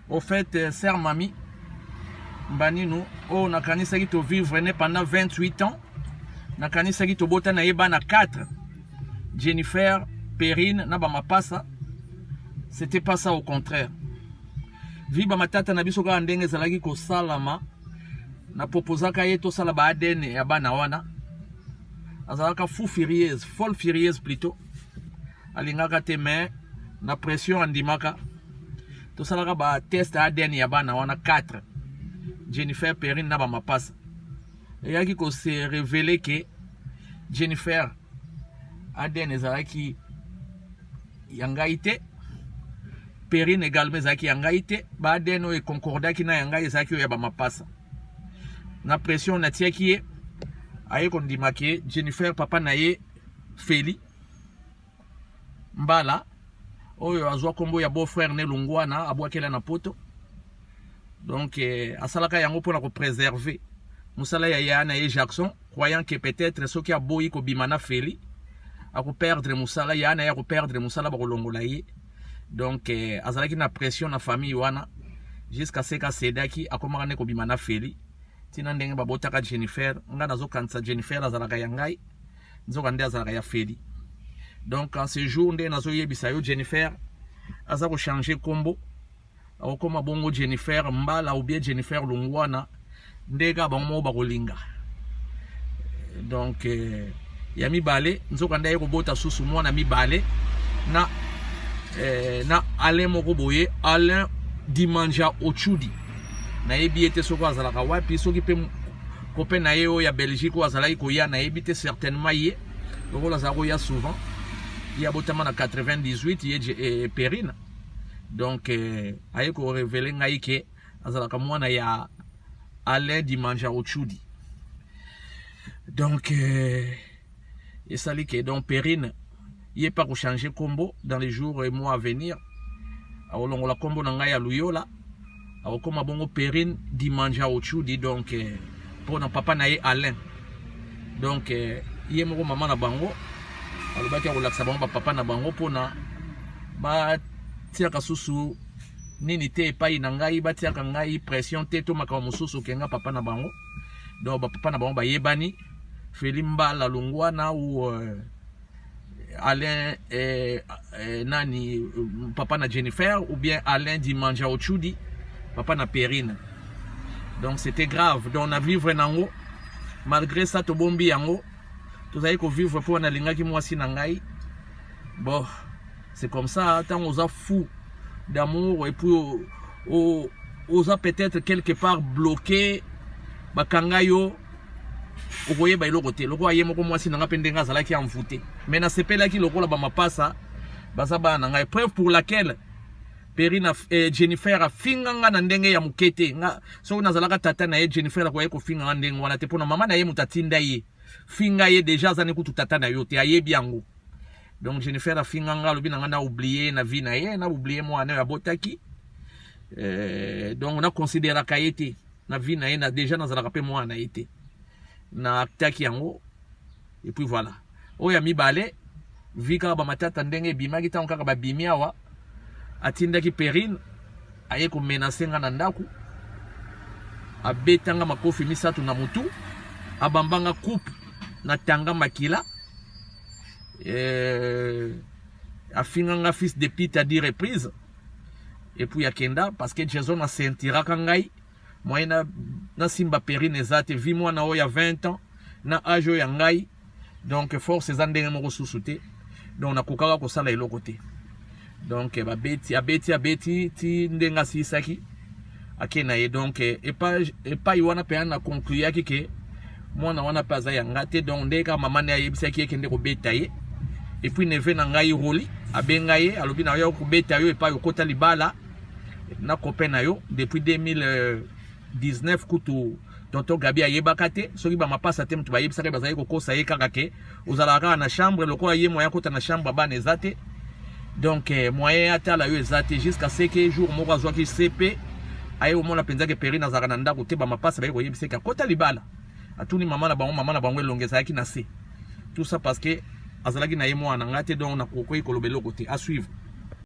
Au fait, sœur Mami Mbaninu, oyo nakanisaki tovivre ne pendant 28 ans, nakanisaki tobota na ye bana 4, Jennifer, Perrine na bamapasa. C'était pas ça, au contraire. Vi bamatata na biso kaka ndenge ezalaki kosalama, na proposaka ye tosala ba ADN ya bana wana. Azalaka fou furieuse, folle furieuse plutôt. Alingaka te, mais na pression andimaka. Tosalaka ba test ADN ya bana wana 4, Jennifer, Perrine na bamapasa. Eyaki ko se révéler que Jennifer ADN ezalaki ya ngai te, Perrine également ezalaki ya ngai te. Ba ADN oyo ekoncordaki na ya ngai ezalaki oyo ya bamapasa. Na pression natiaki ye, aye kondima ke Jennifer papa na ye Feli Mbala, oyo azwa kombo ya beau frère ne Lungwana, abwakela na poto. Donc asalaka yango mpona kopréserver mosala ya ya na ye Jackson, croyant que peut-être soki aboyi kobima na Feli, akoperdre mosala ya na ye, akoperdre mosala, bakolongola ye. Donc azalaki na pression na famille wana jusqu'à ce qu'acédaki, akomaka nde kobima na Feli ntina ndenge babotaka Jennifer. Nga nazokanisa Jennifer azalaka ya ngai, nzoka nde azalaka ya Feli. Donc en ce jour nde nazoyebisa yo, Jennifer aza kochanger kombo, akokoma bongo Jennifer Mbala ou bien Jennifer Lungwana, nde kaka bango moko bakolinga. Donc ya mibale, nzoka nde aye kobota susu mwana mibale na Alain moko boye, Alain Dimanja Ochudi. Nayebi ye te soki azalaka wapi, soki mpe copain na ye oyo ya Belgique oyo azalaki koya, nayebi te. Certainement ye lokola azalaka koya souvent. Ye abotama na 98, ye Perrine. Donc aye korévéler ngai ke azalaka mwana ya Alain Dimanja Ochudi. Donc esali ke donc Perrine ye pa kochanger kombo dans les jours et mois à venir. Akolongola kombo na ngai ya Luyola, akokoma bongo Perrine Dimanja Ochudi. Donc mpona papa na ye Alain, donc ye moko mama na bango alobaki akolakisa bango bapapa na bango mpona batiaka susu nini te epai na ngai, batiaka ngai pression te to makambo mosusu okenga papa na bango. Donc bapapa na bango bayebani, Feli Mbala Longwana ou Alain nani, papa na Jennifer, ou bien Alain Dimanja Ochudi, papa na Perrine. Donc c'était grave. Donc na vivre nango, malgré ça tobombi yango, tozali kovivre mpo nalingaki mwasi na ngai. Bon, c'est comme ça, ntango oza fou d'amour et puis oza peut-être quelque part bloqué, bakanga yo, okoyeba eloko te. Lokola ye moko mwasi na nga mpe ndenge azalaki envoûté, mais nasepelaki lokola bamapasa baza bana na ngai. Preuve pour laquelle Perrine, Jennifer afinga nga na ndenge ya moke te. Nga soki nazalaka tata na ye, Jennifer akoki kofinga nga ndenge wana te, mpona mama na ye moto atinda ye finga ye. Déjà aza ne kutu tata na yo te, ayebi yango. Donc Jennifer afinga nga, alobi na nga na oublié na vie na ye, na oublié mwana oyo abotaki. Donc naconsidéraka ye te na vie na ye, na déjà nazalaka mpe mwana na ye te, na actaki yango. Et puis voilà, oyo ya mibale, vi kaka bamatata ndenge ebimaki, ntango kaka babimi awa, atindaki Perrine aye komenacer nga na ndako, abetanga makofi misato na motu, abambanga coupe na tanga makila, afinganga fils de pute à 10 reprises et puis akenda, parce que Jason asentiraka ngai moyen na nasimba Perrine eza te, vi mwana oyo ya 20 ans na age oyo ya ngai. Donc force eza ndenge moko susu te, donc nakokaka kosala eloko te. Donc babeti, abeti, abeti ti ndenge asilisaki, ake na ye. Donc epai wana mpenza na concluyaki ke mwana wana mpe aza yanga te. Donc ndenge kaka mama ne ayebisaki ye kende kobeta ye, et puis neveu na ngai Roli abenga ye, alobi na yo kobeta yo epai okota libala na copain na yo depuis 2019. Kutu tonton Gabi ayebaka te soki bamapasa te, moto bayebisaka, bazalaki kokosa ye kaka ke ozalaka kaka na chambre. Lokola ye moyen akota na chambre bana eza te, donc moyen atala yo eza te, jusqu'à ce que jour moko azwaki cp, aye komona mpenza ke Perrine azalaka na ndako te. Bamapasa baye koyebisa eke akota libala. Atuni mama na bango, mama na bango elongo ezalaki na se. Tout ça parce que azalaki na ye mwana na ngai te, donc nakoki koloba eloko te. À suivre.